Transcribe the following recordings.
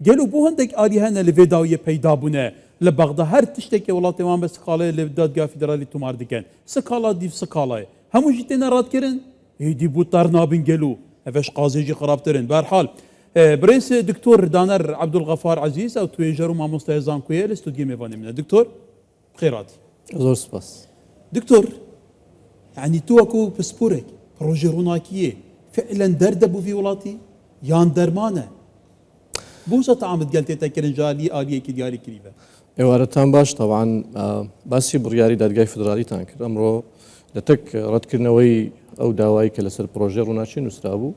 Gelo bo hindek alî hene li vê dawiyê peyda bûne li Bexda her tiştekê welatê wan bi skaleyê li Dadgeha Federalî tomar dikin. Skala dîv skalayê. Hemû jî têne redkirin. Êdî bo ter nabin gelo. Ev ji qazê jî xirabtir in. Berhal Birêz Doktor Daner Ebdulxefar Ezîz ew twêjer û mamosteyê zankoyê li stûdyoyê mêvanê min e. Doktor bi xêr hatî. Zor spas. Doktor yanî tu wekû pisporek projê ronakiyê fiilen derd e bo vî welatî yan derman e? Bo wisa teamid gel tête kirin ji aliyê aliyekî diyarî kirî ve. Êwaretan baş taban باسی بڕیاری دادگای فیدراڵیتان کرد ئەمڕۆ لە تەک ڕەتکردنەوەی ئەو داوای کە لەسەر پرۆژەی ڕووناکی نووسرابوو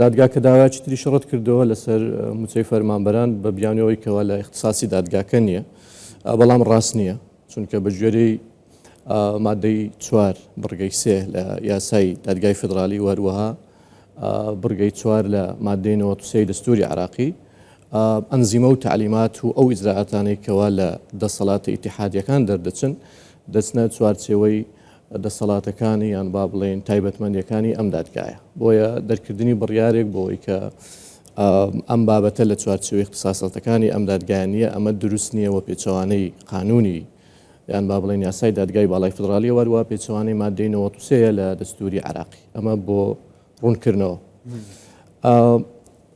دادگاکە داوایەکی تریش ڕەت کردەوە لەسەر موچەی فەرمانبەران بە بیانەوەی کەوا لە اختصاصی دادگاکە نییە بەڵام ڕاست نییە چونکە بە گوێرەی مادەی چوار بڕگەی سێ لە یاسای دادگای فیدرالی و هەروەها بڕگەی چوار لە مادەی 93 دەستوری عراقی ئەنزیمە و تعلیمات و ئەو ئیجرائاتانەی کەوا لە دەسەڵاتە ئیتیحادیەکان دەردەچن دەچنە چوارچێوەی دەسەڵاتەکانی یان با بڵێین تایبەتمەندیەکانی ئەم دادگایە بۆیە دەرکردنی بڕیارێک بۆی کە ئەم بابەتە لە چوارچێوەی اختصاصاتەکانی ئەم دادگایە نییە ئەمە دروست نییە و پێچەوانەی قانونی یان با بڵێن یاسای دادگای باڵای فیدراڵیە وەروە پێچەوانەی مادەی 93 لە دەستوری عراقی ئەمە بۆ ڕوونکردنەوە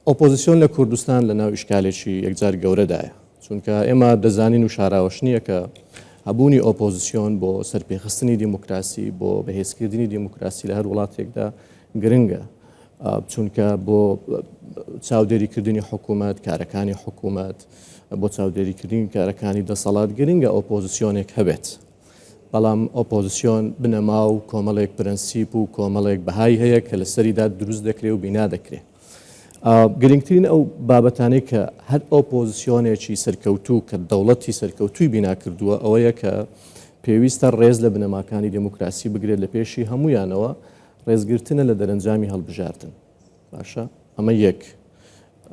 ئۆپۆزیسیۆن لە کوردستان لە ناو ئیشکالێکی یەکجار گەورەدایە، چونکە ئێمە دەزانین و شاراوەش نییە کە هەبوونی ئۆپۆزیسیۆن بۆ سەرپێخستنی دیموکراسی، بۆ بەهێزکردنی دیموکراسی لە هەر وڵاتێکدا گرنگە، چونکە بۆ چاودێریکردنی حکوومەت، کارەکانی حکوومەت، بۆ چاودێریکردنی کارەکانی دەسەڵات گرنگە ئۆپۆزیسیۆنێک هەبێت. بەڵام ئۆپۆزیسیۆن بنەما و کۆمەڵێک پرەنسیپ و کۆمەڵێک بەهای هەیە کە لەسەریدا دروست دەکرێ و بینا دەکرێ. گرنگترین ئەو بابەتانەی کە هەر ئۆپۆزیسیۆنێکی سەرکەوتوو کە دەوڵەتی سەرکەوتووی بینا کردووە ئەوەیە کە پێویستە ڕێز لە بنەماکانی دێموکراسی بگرێت لە پێشی هەموویانەوە ڕێزگرتنە لە دەرەنجامی هەڵبژاردن. باشە ئەمە یەک.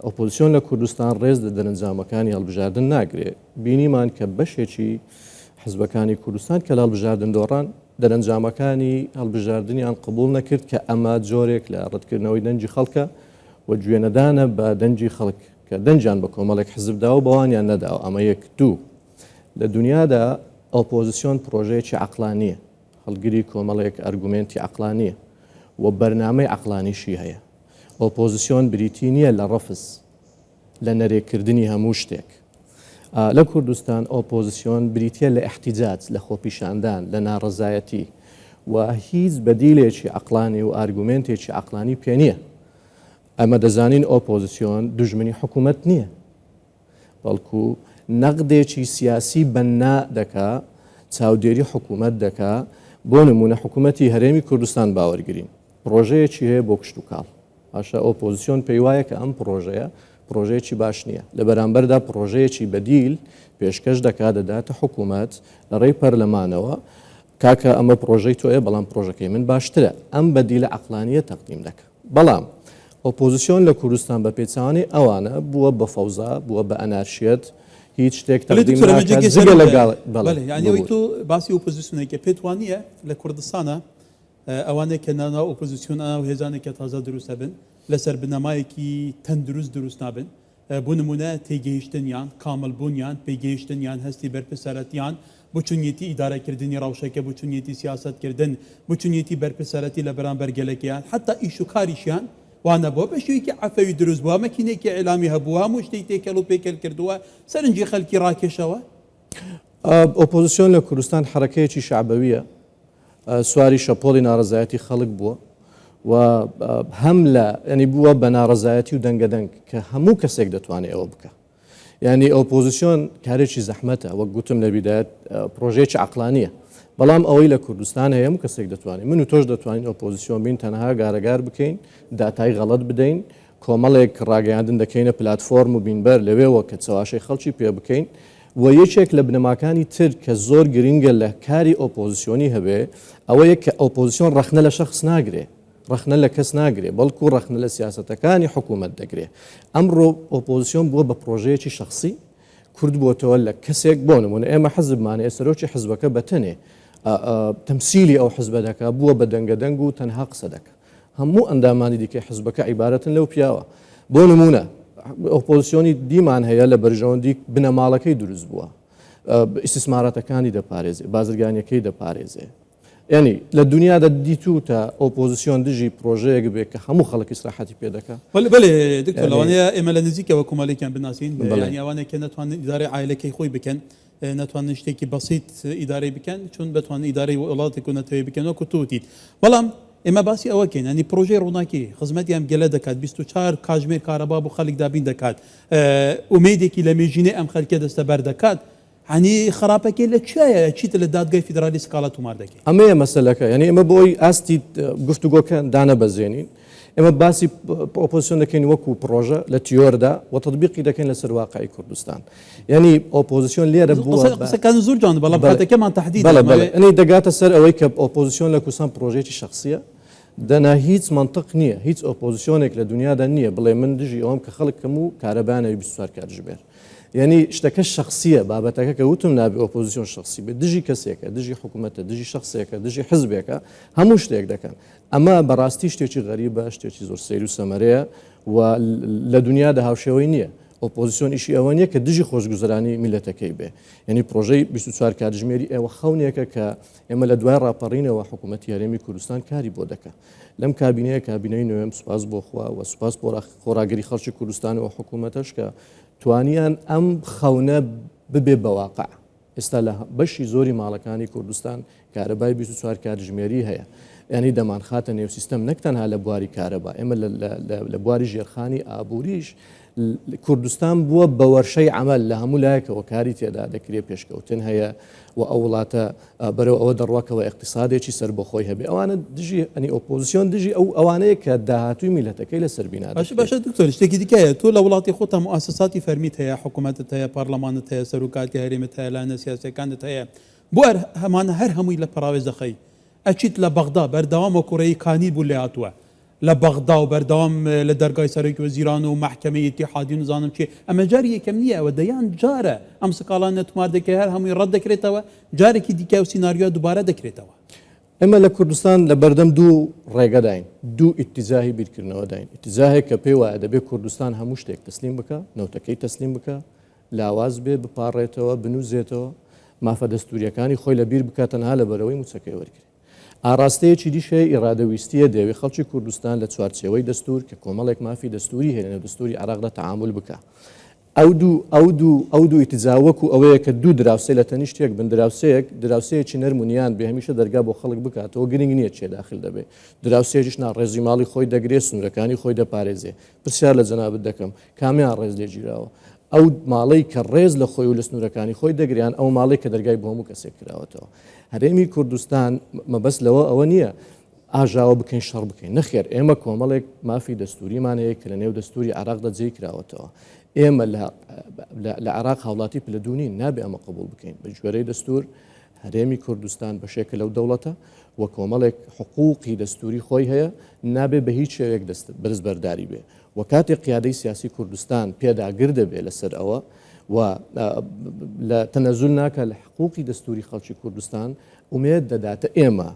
ئۆپۆزیسیۆن لە کوردستان ڕێز لە دەرەنجامەکانی هەڵبژاردن ناگرێ. بینیمان کە بەشێکی حزبەکانی کوردستان کە لە هەڵبژاردن دۆڕان، دەرەنجامەکانی هەڵبژاردنیان قبوڵ نەکرد کە ئەمە جۆرێک لە ڕەتکردنەوەی دەنگی خەڵکە و گوێنەدانە بە دەنگی خەڵک کە دەنگیان بە کۆمەڵێک حزب داوە بەوانیان نەداوە. ئەمە یەک. دوو، لە دونیادا ئۆپۆزیسیۆن پرۆژەیەکی عەقڵانییە. هەڵگری کۆمەڵێک ئەرگومێنتی عەقڵانییە و بەرنامەی عەقڵانیشی هەیە. ئۆپۆزسیۆن بریتی نییە لە ڕەفز، لە نەرێکردنی هەموو شتێک. لە کوردستان ئۆپۆزسیۆن بریتییە لە ئیحتیجاج، لە خۆپیشاندان، لە ناڕەزایەتی و هیچ بەدیلێکی عەقڵانی و ئارگومێنتێکی عەقڵانی پێ نییە. ئەمە دەزانین ئۆپۆزسیۆن دوژمنی حکوومەت نییە. بەڵکو نەقدێکی سیاسی بەننا دەکا، چاودێری حکوومەت دەکا، بۆ نموونە حکوومەتی هەرێمی کوردستان باوەرگرین پڕۆژەیەکی هەیە بۆ کشتوکاڵ، باشە ئۆپۆزسیۆن پێیوایە کە ئەم پڕۆژەیە پڕۆژەیەکی باش نییە، لە بەرامبەردا پڕۆژەیەکی بەدیل پێشکەش دەکا دەداتە حکوومەت لە ڕێی پەرلەمانەوە، کاکە ئەمە پڕۆژەی تۆیە بەڵام پڕۆژەکەی من باشترە، ئەم بەدیلە عەقڵانییە تەقدیم دەکا. بەڵام ئۆپۆزسیۆن لە کوردستان بە پێچەوانەی ئەوانە بووە بە فەوزا، بووە بە ئەنارشیەت، هیچ شتێک بەلێ تەقدیم دکتۆر ئەمە ناکات جێگەی جگە لە سەرنجە. گاڵ بەڵێ بەلێ یانی ئەوەی ببور. تۆ باسی ئۆپۆزسیۆنێکە پێت وانییە لە کوردستانا ئەوانەی کە ناو ئۆپۆزسیۆن ئەو هێزانێک کە تازە دروست ئەبن لەسەر بنەمایەکی تەندروست دروست نابن بۆ نموونە تێگەیشتنیان، کامڵبوونیان، پێگەیشتنیان، هەستی بەرپرسیارەتیان بۆ چونیەتی ئیدارەکردنی ڕەوشەکە، بۆ چونیەتی سیاسەتکردن، بۆ چونیەتی بەرپرسیارەتی لە بەرامبەر گەلەکەیان، حەتا ئیش و کاریشیان وا نەبووە، بە شێوەیەکی عەفەوی دروست بووە، مەکینەیەکی ئیعلامی هەبووە، هەموو شتێک تێکەڵ و پێکەل کردووە، سەرنجی خەلکی ڕاکێشەوە. ئۆپۆزسیۆن لە کوردستان حەرەکەیەکی شەعبەوییە، سواری شەپۆڵی ناڕەزایەتی خەڵک بووە و هەم لە ینی بووە بە ناڕەزایەتی و دەنگەدەنگ کە هەموو کەسێک دەتوانێت ئەوە بکە. یعنی ئۆپۆزیسیۆن کارێکی زەحمەتە وەک گوتم لە بیدایەت پرۆژەیەکی عقلانیە بەڵام ئەوەی لە کوردستان هەیە هەموو کەسێک دەتوانێت من و تۆش دەتوانین ئۆپۆزیسیۆن بین تەنها گارەگار بکەین داتای غەڵەت بدەین کۆمەڵێک ڕاگەیاندن دەکەینە پلاتفۆرم و بینبەر لەوێوە کە چەواشەی خەڵکی پێ بکەین و یەکێک لە بنەماکانی تر کە زۆر گرنگە لە کاری ئۆپۆزسیۆنی هەبێ ئەوەیە کە ئۆپۆزسیۆن ڕەخنە لە شەخس ناگرێ ڕەخنە لە کەس ناگرێ بەڵکو ڕەخنە لە سیاسەتەکانی حکوومەت دەگرێ ئەمڕۆ ئۆپۆزسیۆن بووە بە پرۆژەیەکی شەخسی کورت بۆتەوە لە کەسێک بۆ نمونە ئێمە حزبمان هەیە سەرۆکی حزبەکە بەتەنێ تەمسیلی ئەو حزبە دەکا بووە بە دەنگە دەنگ و تەنها قسە دەکا هەموو ئەندامانی دیکەی حزبەکە عیبارەتن لەو پیاوە. بۆ نموونە. ئۆپۆزیسیۆنی دیمان هەیە لە بەرژەوەندی بنەماڵەکەی دروست بووە ئیسیسماراتەکانی دەپارێزێ بازرگانیەکەی دەپارێزێ یانی لە دنیادا دیتوتە ئۆپۆزیسیۆن دژی پرۆژەیەک بێ کە هەموو خەڵک ئیسراحەتی پێ دەکا؟ بەلێ بەلێ دکتۆر لەوانەیە ئێمە لە نزیکەوە کۆمەلێکیان بناسین یانی ئەوانەی کە نەتوانن ئیدارەی عایلەکەی خۆی بکەن نەتوانن شتێکی بەسیت ئیدارەی بکەن چون بتوانن ئیدارەی وڵاتێک و نەتەوەی بکەن وەکو تۆ وتیت بەڵام ئێمە باسی ئەوە کەین ینی پرۆژەی ڕووناکی خزمەتی ئەم گەلە دەکات 24 کاژمێر کارەبا بۆ خەلک دابین دەکات ئومێدێکی لە مێژینەی ئەم خەلکە دەستەبەر دەکات هەنی خراپەکەی لە کوێیە چیتر لە دادگای فیدرالی سکاڵا تومار دەکەی؟ ئەمەیە مەسەلەکە یانی ئێمە بۆی ئاستی گفتوگۆکە دانەبەزێنین ئێمە باسی ئۆپۆزیسیۆن دەکەین وەکو پڕۆژە لە تیۆردا و تطبیقی دەکەین لەسەر واقعی کوردستان یعنی ئۆپۆزیسیۆن لێرە بووە قسەکان زۆر جوان بەڵام کاتەکەمان تهدید بەڵێ بەڵێ ئەنی دەگاتە سەر ئەوەی کە ئۆپۆزیسیۆن لە کوردستان پڕۆژەیەکی شخصیە دەنا هیچ منطق نییە هیچ ئۆپۆزیسیۆنێک لە دنیادا نییە بڵێ من دژی ئەوم کە خەڵک کەم و کارەبانەوی 24 کاتژمێر یانی شتەکە شەخسییە، بابەتەکە کە وتم نابێ ئۆپۆزیسیۆن شەخسی بێت، دژی کەسێکە، دژی حکوومەتە، دژی شەخسێکە، دژی حزبێکە، هەموو شتێک دەکەن. ئەمە بەڕاستی شتێکی غەریبە، شتێکی زۆر سەیر و سەمەرەیە و لە دنیادا هاوشێوەی نییە. ئۆپۆزیسیۆن ئیشی ئەوە نییە کە دژی خۆشگوزەرانی میللەتەکەی بێ. یانی پرۆژەی 24 کاتژمێری ئێوە خەونێکە کە ئێمە لە دوای ڕاپەڕینەوە حکوومەتی هەرێمی کوردستان کاری بۆ دەکا. لەم کابینەیە کابینەی نوێم سوپاس بۆ خوا و سوپاس بۆ خۆڕاگری خەڵکی کوردستان و حکوومەتەش کە توانیان ئەم خەونە ببێ بە واقع. ئێستا لە بەشی زۆری ماڵەکانی کوردستان کارەبای 24 کاتژمێری هەیە. یانی دەمانخاتە نێو سیستەم نەک تەنها لە بواری کارەبا ئێمە لە بواری ژێرخانی ئابووریش کوردستان بووە بە وەرشەی عەمەل لە هەموو لایەکەوە کاری تێدا دەکرێت پێشکەوتن هەیە و ئەو وڵاتە بەرەو ئەوە دەڕوا کەەوە اقتصادێکی سەربەخۆی هەبێ ئەوانە دژی ئەنی ئۆپۆزیسیۆن دژی ئەو ئەوانەیە کە داهاتووی میلەتەکەی لەسەر بینا باشە باشە دکتۆر شتێکی دیکە هەیە تۆ لە وڵاتی خۆتا موئەسەساتی فەرمیت هەیە حکوومەتت هەیە پەرلەمانت هەیە سەرۆکاتی هەرێمت هەیە لایەنە سیاسیەکانت هەیە بۆ هەر هەمانە هەر هەمووی لە پەراوێز دەخەی ئەچیت لە بەغدا بەردەوام وەکو ڕێی کانی بوو لێ هاتووە لە بەغدا و بەردەوام لە دەرگای سەرۆکی وەزیران و مەحکەمەی ئیتیحادی و نزانم چی ئەمە جاری یەکەم نییە ئەوە دەیان جارە ئەم سکاڵانە تومار دەکرێت هەر هەمووی ڕەت دەکرێتەوە جارێکی دیکە ئەو سیناریۆ دووبارە دەکرێتەوە. ئێمە لە کوردستان لە بەردەم دوو ڕێگەداین، دوو ئیتیجاهی بیرکردنەوەداین، ئیتیجاهێک کە پێی وایە دەبێ کوردستان هەموو شتێک تەسلیم بکا، نەوتەکەی تەسلیم بکا، لاواز بێ، بپاڕێتەوە، بنووزێتەوە، مافە دەستوورییەکانی خۆی لە بیر بکا تەنها لەبەرئەوەی مووچەکەی وەرگرێ. ئاڕاستەیەکی دیش هەیە ئیڕادەویستییە دەیەوێ خەڵکی کوردستان لە چوارچێوەی دەستوور کە کۆمەڵێک مافی دەستووری هەیە لەنێو دەستووری عێراقدا تەعامول بکا. ئەو دوو ئەو دوو ئەو دوو ئیتجا وەکو ئەوەیە کە دوو دراوسێ لە تەنیشت یەک بن دراوسێیەک دراوسێیەکی نەرم و نیان بێ هەمیشە دەرگا بۆ خەڵک بکاتەوە گرنگ نییە کێ داخل دەبێ دراوسێکیش نا ڕێزی ماڵی خۆی دەگرێ سنوورەکانی خۆی دەپارێزێ پرسیار لە جەنابت دەکەم کامیان ڕێز لێ گیراوە؟ ئەو ماڵەی کە ڕێز لە خۆی و لە سنوورەکانی خۆی دەگرێ یان ئەو ماڵەی کە دەرگای بۆ هەموو کەسێک کراوەتەوە؟ هەرێمی کوردستان مەبەست لەوە ئەوە نییە ئاژاوە بکەین شەڕ بکەین نەخێر ئێمە کۆمەڵێک مافی دەستوریمان هەیە کە لە نێو دەستوری عێراقدا جێی کراوەتەوە ئێمە لە عێراق هاوڵاتی پلە دوو نین نابێ ئەمە قبوڵ بکەین بە گوێرەی دەستور هەرێمی کوردستان بەشێکە لەو دەوڵەتە و کۆمەڵێک حقوقی دەستوری خۆی هەیە نابێ بە هیچ شێوەیەک دەست بەرز بەرداری بێ و کاتێک قیادەی سیاسی کوردستان پێداگر دەبێ لەسەر ئەوە و لە تەنەزول ناکە لە حقوقی دەستوری خەڵکی کوردستان ئومێد دەداتە ئێمە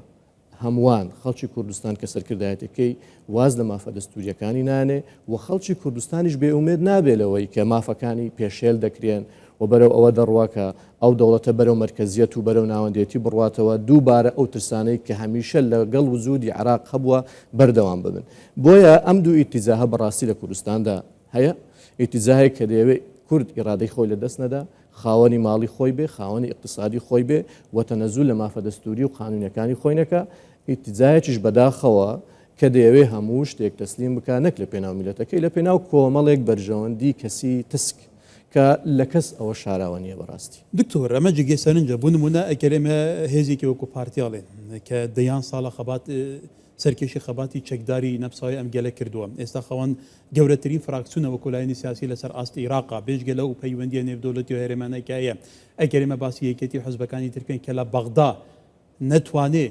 هەمووان خەڵکی کوردستان کە سەرکردایەتەکەی واز لە مافە دەستوریەکانی نانێ و خەڵکی کوردستانیش بێ ئومێد نابێ لەوەی کە مافەکانی پێشێل دەکرێن و بەرەو ئەوە دەڕوا کە ئەو دەوڵەتە بەرەو مەرکەزیەت و بەرەو ناوەندێتی بڕواتەوە دووبارە ئەو ترسانەی کە هەمیشە لەگەڵ وجودی عێراق هەبووە بەردەوام ببن. بۆیە ئەم دوو ئیتیجاهە بەڕاستی لە کوردستاندا هەیە، ئیتیجاهێک کە دەیەوێ کورد ئیڕادەی خۆی لە دەست نەدا، خاوەنی ماڵی خۆی بێ، خاوەنی ئیقتیسادی خۆی بێ و تەنەزول لە مافە دەستووری و قانوونیەکانی خۆی نەکا، ئیتیجاهێکیش بەداخەوە کە دەیەوێ هەموو شتێک تەسلیم بکا نەک لە پێناو میللەتەکەی، لە پێناو کۆمەڵێک بەرژەوەندی کەسی تسک کە لە کەس ئەوە شاراوە نییە بەڕاستی. دکتۆر ئەمە جێگەی سەرنجە، بۆ نموونە ئەگەر ئێمە هێزێکی وەکوو پارتی ئەڵێن کە دەیان ساڵە خەبات سەرکێشی خەباتی چەکداری نەپساوی ئەم گەلە کردووە، ئێستا خاوەن گەورەترین فراکسیونە وەکو لایەنی سیاسی لەسەر ئاستی ئیراقە، بێجگە لەو پەیوەندییە نێودەوڵەتی و هەرێمانەی کە هەیە، ئەگەر ئێمە باسی یەکێتی و حزبەکانی تر بکەین کە لە بەغدا نەتوانێ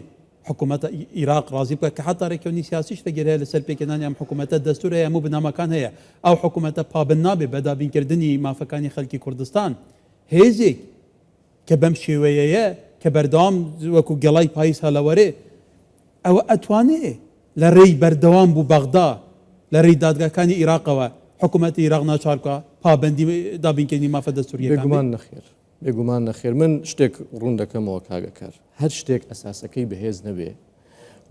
حکوومەتە ئیراق ڕازی بکات کە حەتا ڕێککەوتنی سیاسیش لەگەر هەیە لەسەر پێکهێنانی ئەم حکوومەتە دەستوور هەیە هەموو بنەماکان هەیە ئەو حکوومەتە پابەند نابێ بە دابینکردنی مافەکانی خەلکی کوردستان هێزێک کە بەم شێوەیەیە کە بەردەوام وەکو گەڵای پاییز هەڵەوەرێ ئەوە ئەتوانێ لە رێی بەردەوام بوو بەغدا لە رێی دادگاکانی ئیراقەوە. حکوومەتی عێراق ناچار بکا پابەندی دابینکردنی مافە دەستوورییەکان بێ؟ بێگومان نەخێر. بێگومان نەخێر. من شتێک ڕوون دەکەمەوە کاک ئەکەر. هەر شتێک ئەساسەکەی بەهێز نەبێ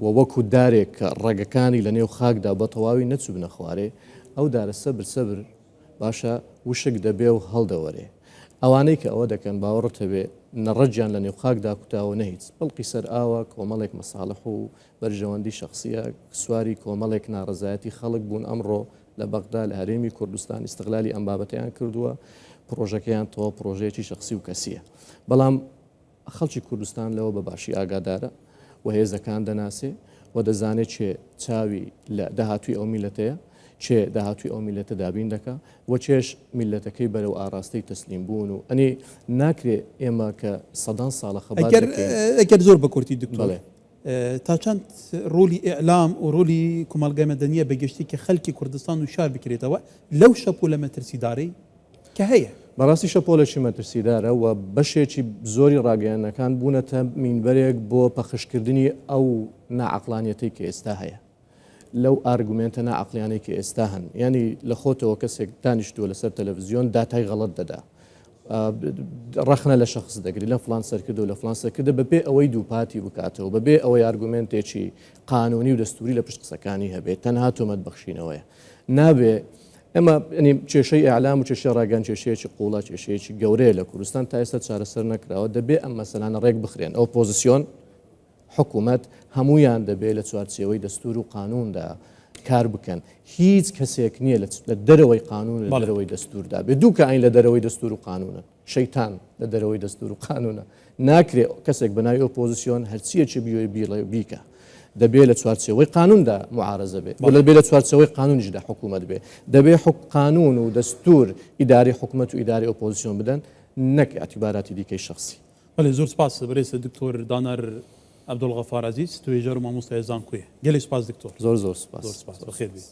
و وەکوو دارێک کە ڕەگەکانی لە نێو خاکدا بە تەواوی نەچووبنە خوارێ، ئەو دارە سەبر سەبر باشە وشک دەبێ و هەڵدەوەرێ. ئەوانەی کە ئەوە دەکەن باوەڕت هەبێ نە ڕەگیان لە نێو خاکدا کوتاوە نە هیچ، بەڵقی سەر ئاوە کۆمەڵێک مەساڵح و بەرژەوەندی شەخسییە، سواری کۆمەڵێک ناڕەزایەتی خەڵک بوون ئەمڕۆ لە بەغدا لە هەرێمی کوردستان ئیستغلالی ئەم بابەتەیان کردووە، پڕۆژەکەیان تەواو پڕۆژەیەکی شەخسی و کەسییە. بەڵام خەڵکی کوردستان لەوە بە باشی ئاگادارە و هێزەکان دەناسێ و دەزانێ کێ چاوی لە داهاتووی ئەو میللەتەیە، کێ داهاتووی ئەو میللەتە دابین دەکا و کێش میللەتەکەی بەرەو ئاڕاستەی تەسلیم بوون و ئەنی ناکرێ ئێمە کە سەدان ساڵە خەبات دەکەین. ئەگەر زۆر بە کورتی دکتۆر. بەڵێ. تا چەند ڕۆلی ئیعلام و ڕۆلی کومەڵگای مەدەنیە بە گشتی کە خەلکی کوردستان وشار بکرێتەوە لەو شەپۆلە مەترسیدارەی کە هەیە؟ بەڕاستی شەپۆلێکی مەترسیدارە و بەشێکی زۆری ڕاگەیاندنەکان بوونەتە مینبەرێک بۆ پەخشکردنی ئەو ناعەقڵانیەتەی کە ئێستا هەیە. لەو ئارگومێنتە ناعەقڵیانەی کە ئێستا هەن. یانی لە خۆتەوە کەسێک دانیشتووە لەسەر تەلەڤزیۆن داتای غەڵەت دەدا. ڕەخنە لە شەخس دەگری لە فڵان سەرکردە و لە فڵان سەرکردە بەبێ ئەوەی دووپاتی بکاتەوە، بەبێ ئەوەی ئارگومێنتێکی قانونی و دەستوری لە پشت قسەکانی هەبێت، تەنها تۆمەت بەخشینەوەیە. نابێ ئێمە یانی کێشەی ئیعلام و کێشەی ڕاگەیاندن کێشەیەکی قووڵە، کێشەیەکی گەورەیە لە کوردستان تا ئێستا چارەسەر نەکراوە، دەبێ ئەم مەسەلانە ڕێک بخرێن. ئۆپۆزسیۆن، حکومەت، هەموویان دەبێ لە چوارچێوەی دەستوور و قانووندا کار بکەن. هیچ کەسێک نییە لە دەرەوەی قانوون و لە دەرەوەی دەستووردا بێ. دوو کائین لە دەرەوەی دەستوور و قانوونن. شەیتان لە دەرەوەی دەستوور و قانوونە. ناکرێ کەسێک بە ناوی ئۆپۆزیسیۆن هەرچییەکی بیەوێ بیڵێ و بیکا. دەبێ لە چوارچێوەی قانووندا موعارەزە بێ و دەبێ لە چوارچێوەی قانوونیشدا حکوومەت بێ. دەبێ قانوون و دەستوور ئیدارەی حکومەت و ئیدارەی ئۆپۆزیسیۆن بدەن نەک ئیعتیباراتی دیکەی شەخسی. بەلێ زۆر سپاس بەرێز دکتۆر دانەر عەبدولغەفار عەزیز توێژەر و مامۆستای زانکۆیە. گەلێ سپاس دکتۆر. زۆر زۆر سپاس. زۆر سپاس. بەخێر بێی.